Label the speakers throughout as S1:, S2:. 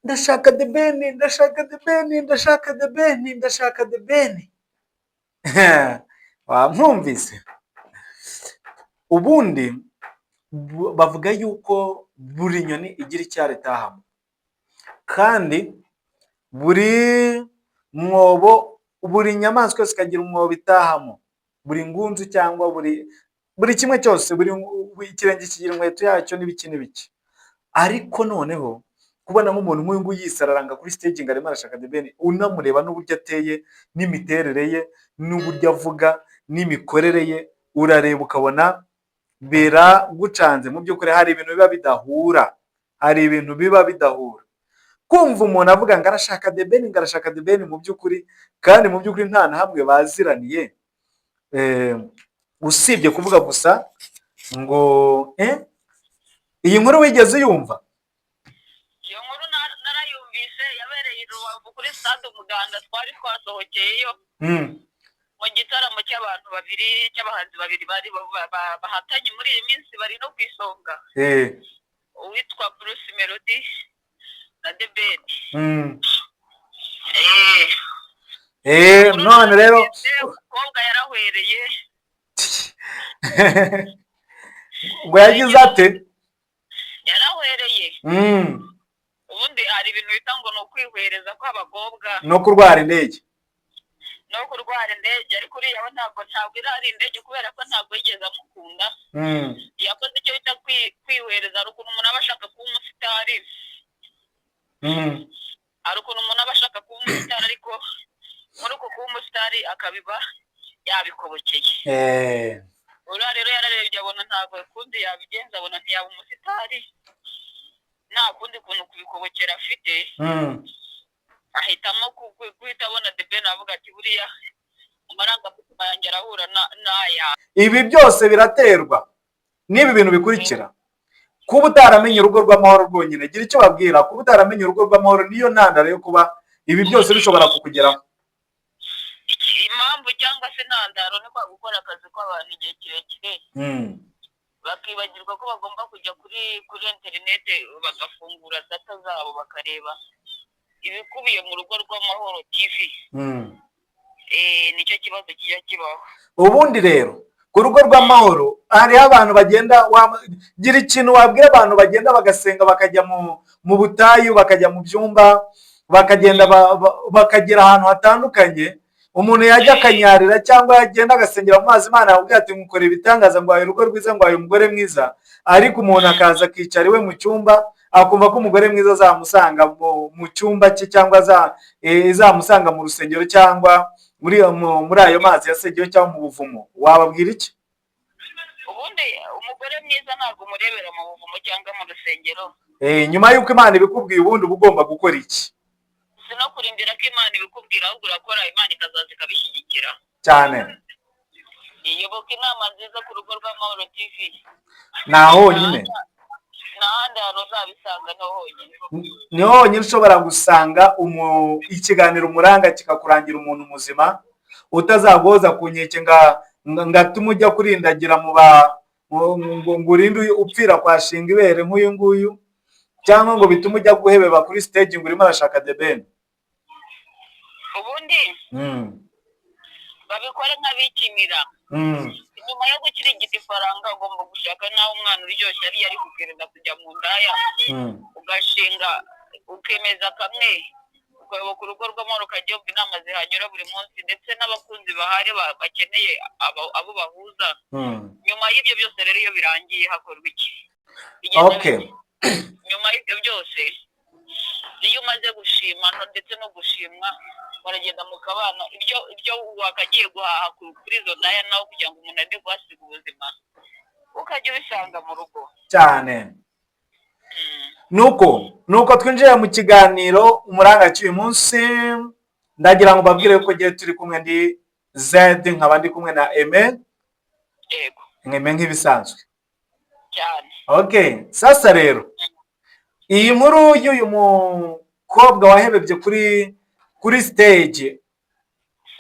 S1: Ndashaka The Ben, ndashaka The Ben, ndashaka The Ben, ndashaka The Ben. Wamwumvise? Ubundi bavuga yuko buri nyoni igira icyari itahamo, kandi buri mwobo, buri nyamaswa yose ikagira umwobo itahamo, buri ngunzu cyangwa buri kimwe cyose, buri ikirenge kigira inkweto yacyo n'ibiki n'ibiki. Ariko noneho kubona nk'umuntu nk'uyu nguyu yisararanga kuri stage ngo arimo arashaka The Ben, unamureba n'uburyo ateye n'imiterere ye n'uburyo avuga n'imikorere ye, urareba ukabona biragucanze. Mu by'ukuri hari ibintu biba bidahura, hari ibintu biba bidahura. Kumva umuntu avuga ngo arashaka The Ben, ngo arashaka The Ben, mu by'ukuri kandi mu by'ukuri nta na hamwe baziraniye, usibye kuvuga gusa ngo iyi nkuru wigeze uyumva?
S2: Iyo nkuru narayumvise, yabereye i Rubavu kuri Stade Umuganda, twari twasohokeyeyo mu gitaramo cy'abantu babiri, cy'abahanzi babiri bari bahatanye muri iyi minsi, bari no ku isonga, uwitwa Bruce Melody na The Ben.
S1: None rero
S2: Umukobwa yarahwereye.
S1: Ngo yagize ate?
S2: Yarahwereye. Ubundi hari ibintu bita ngo ni ukwihwereza kw'abakobwa.
S1: No kurwara indege.
S2: No kurwara indege, ariko uriya we ntabwo irari indege, kubera ko ntabwo yigeze amukunda. Yakoze icyo bita kwihwereza. Hari ukuntu umuntu aba ashaka kuba umusitari, hari ukuntu umuntu aba ashaka kuba umusitari, ariko muri uko kuba umusitari akabiba yabikobokeye. Uriya rero yararebye abona ntabwo kundi yabigenza, abona ntiyaba umusitari, nta kundi kuntu kubikobokera afite. Ahitamo guhita abona The Ben, avuga ati: "Buriya amarangamutima yanjye arahura n'aya."
S1: Ibi byose biraterwa n'ibi bintu bikurikira: kuba utaramenye Urugo rw'Amahoro rwonyine. Gira icyo babwira. Kuba utaramenye Urugo rw'Amahoro niyo ntandaro yo kuba ibi byose bishobora kukugeraho.
S2: Impamvu cyangwa se intandaro ni kwa gukora akazi kw'abantu igihe kirekire, bakibagirwa ko bagomba kujya kuri interinete, bagafungura data zabo, bakareba ibikubiye mu Rugo rw'Amahoro TV. Nicyo kibazo kijya kibaho.
S1: Ubundi rero ku Rugo rw'Amahoro hariho abantu bagenda, gira ikintu wabwira abantu bagenda bagasenga, bakajya mu butayu, bakajya mu byumba, bakagenda bakagera ahantu hatandukanye, umuntu yajya akanyarira cyangwa yagenda agasengera mu mazi, Imana yamubwira ati: "Ngukorera ibitangaza, ngo waye urugo rwiza, ngo waye umugore mwiza." Ariko umuntu akaza akicara iwe mu cyumba, akumva ko umugore mwiza azamusanga mu cyumba cye, cyangwa izamusanga mu rusengero, cyangwa muri ayo mazi yasengewe, cyangwa mu buvumo. Wababwira iki?
S2: Ubundi umugore mwiza ntabwo umurebera mu buvumo cyangwa mu rusengero.
S1: Nyuma y'uko Imana ibikubwiye, ubundi uba ugomba gukora iki?
S2: Si no kurindira ko Imana ibikubwira, ahubwo urakora, Imana ikazaza ikabishyigikira.
S1: Cyane.
S2: Iyoboka inama nziza ku Rugo rw'Amahoro TV.
S1: Ni honyine.
S2: Nta handi hantu uzabisanga, niho honyine.
S1: Niho honyine ushobora gusanga ikiganiro umuranga kikakurangira umuntu muzima utazaguhoza ku nkeke ngo atume ujya kurindagira mu ba ngo urinde upfira kwa shinga ibere nk'uyu nguyu, cyangwa ngo bitume ujya guhebeba kuri stage ngo urimo arashaka The Ben.
S2: Ubundi babikore nk'abikinira. Nyuma yo gukirigita ifaranga, ugomba gushaka nawe umwana uryoshye, ariyo ari kukirinda kujya mu ndaya, ugashinga, ukemeza kamwe, ukayoboka Urugo rw'Amahoro, ukajya wumva inama zihanyura buri munsi, ndetse n'abakunzi bahari bakeneye abo bahuza. Nyuma y'ibyo byose rero, iyo birangiye hakorwa iki? Bigenda bite? Nyuma y'ibyo byose, iyo umaze gushima ndetse no gushimwa, baragenda mukabana. Ibyo wakagiye guhaha kuri izo ndaya nawe kugira ngo umuntu ajye kuhasiga ubuzima, ukajya ubisanga mu rugo.
S1: Cyane. Nuko twinjiye mu kiganiro umuranga cy'uyu munsi. Ndagira ngo mbabwire ko ngiye turi kumwe, ndi Zed, nkaba ndi kumwe na Aime.
S2: Yego.
S1: Aime nk'ibisanzwe.
S2: Cyane.
S1: Okay, sasa rero iyi nkuru y'uyu mukobwa wahebebye kuri stage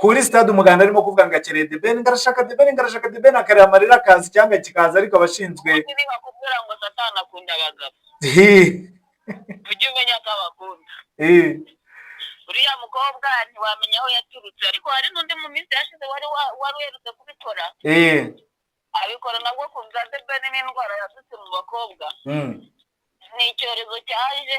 S1: kuri Stade Umuganda, arimo kuvuga ngo akeneye The Ben, ngo arashaka The Ben, ngo arashaka The Ben, akareba amarira akaza cyangwa kikaza, ariko abashinzwe
S2: Ubundi bakubwira ngo Satani akunda abagabo. Ujye umenya ko abakunda. Uriya mukobwa ntiwamenya aho yaturutse, ariko hari n'undi mu minsi yashize wari uherutse kubikora, abikora nabwo ku bwa The Ben. N'indwara yadutse mu bakobwa, ni icyorezo cyaje.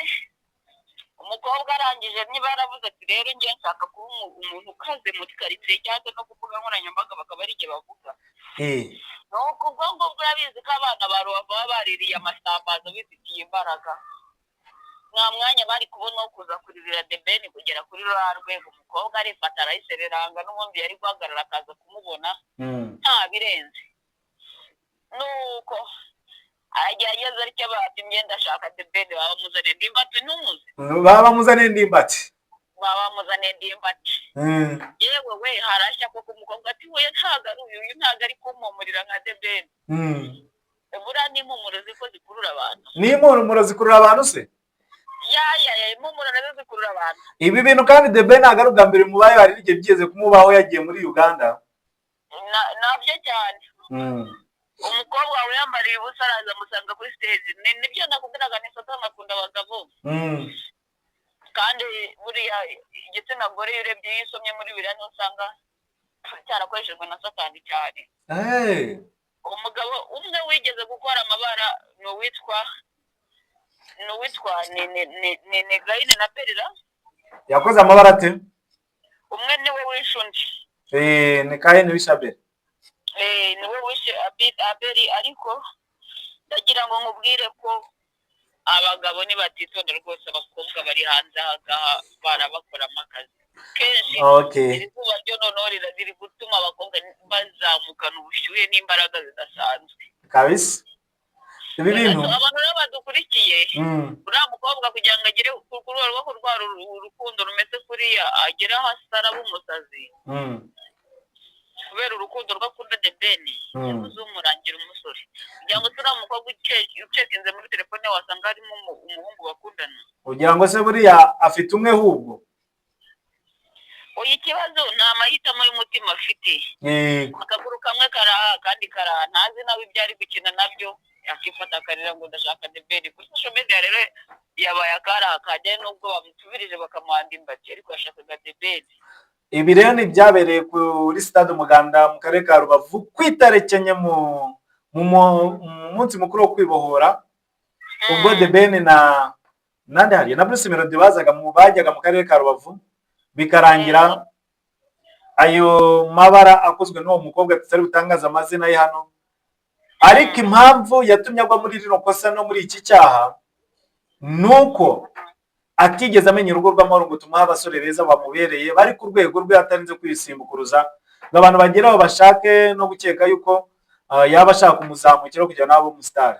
S2: Umukobwa arangije, niba yaravuze ati: "Rero njye nshaka kuba umuntu ukaze muri karitsiye cyangwa no ku mbuga nkoranyambaga," bakaba ari igihe bavuga. Nuko ubwo ngubwo urabizi ko abana ba Rubavu baba baririye amasambaza, bifitiye imbaraga, nta mwanya bari kubona wo kuza kuririra The Ben kugera kuri ruriya rwego. Umukobwa arifata, arayisereranga, n'ubundi yari guhagarara akaza kumubona, nta birenze. Nuko aragerageza atyo, bati imyenda ashaka The Ben, baba bamuzaniye Ndimbati, ntumuzi?
S1: Baba bamuzaniye Ndimbati.
S2: Baba bamuzaniye Ndimbati. Yewe we, harashya koko! Umukobwa ati: "We, ntabwo ari uyu, uyu ntabwo ari kumpumurira nka The Ben." Buriya n'impumuro ziko zikurura abantu.
S1: Ni impumuro zikurura abantu se?
S2: Ya, impumuro nazo zikurura abantu.
S1: Ibi bintu kandi The Ben ntabwo ari ubwa mbere mubaye, hari n'igihe byigeze kumubaho yagiye muri Uganda.
S2: Nabyo cyane. Umukobwa wawe yambariye ubusa, araza amusanga kuri stage. Nibyo nakubwiraga, ni Satani akunda abagabo. Kandi buriya igitsina gore, iyo urebye, iyo usomye muri biriya, niho usanga cyarakoreshejwe na Satani cyane. Umugabo umwe wigeze gukora amabara ni uwitwa ni Gahini na Perira.
S1: Yakoze amabara ate?
S2: Umwe niwe wishe undi.
S1: Ni Kahini w'Ishabeli.
S2: Niwe wishe Abeli. Ariko ndagira ngo nkubwire ko abagabo nibatitonda rwose, abakobwa bari hanze aha ngaha barabakoramo akazi kenshi. Iri zuba ryo noneho riri gutuma abakobwa bazamukana ubushyuhe n'imbaraga zidasanzwe.
S1: Kabisa, ibi bintu.
S2: Abantu rero badukurikiye, uriya mukobwa kugira ngo agere ku rwego rwo kurwara urukundo rumeze kuriya, agere aho asara umusazi kubera urukundo rwo akunda The Ben, yabuze umurangira umusore. Kugira ngo turiya mukobwa ucekinze muri telefone, wasanga harimo umuhungu bakundana.
S1: Ugira ngo se buriya afite umwe ahubwo?
S2: Oya, ikibazo ni amahitamo y'umutima afite. Akaguru kamwe karaha, akandi karaha, ntazi nawe ibyo ari gukina nabyo, akifata akarira ngo: "Ndashaka The Ben." Kuri social media rero yabaye akaraha kajyayo, nubwo bamusubirije bakamuha Ndimbati, ariko yashakaga The Ben.
S1: Ibi rero ni ibyabereye kuri Stade Umuganda mu karere ka Rubavu ku itariki 4 mu munsi mukuru wo kwibohora, ubwo The Ben na nande hariya na Bruce Melody bazaga mu bajyaga mu karere ka Rubavu, bikarangira ayo mabara akozwe n'uwo mukobwa tutari butangaza amazina ye hano. Ariko impamvu yatumye agwa muri rino kosa no muri iki cyaha ni uko atigeze amenya urugo rw'amahoro ngo tumuhe abasore beza bamubereye, bari ku rwego rwe, atarinze kwisimbukuruza ngo abantu bageraho bashake no gukeka yuko yaba ashaka kumuzamukiraho kugira ngo nawe abe umusitari.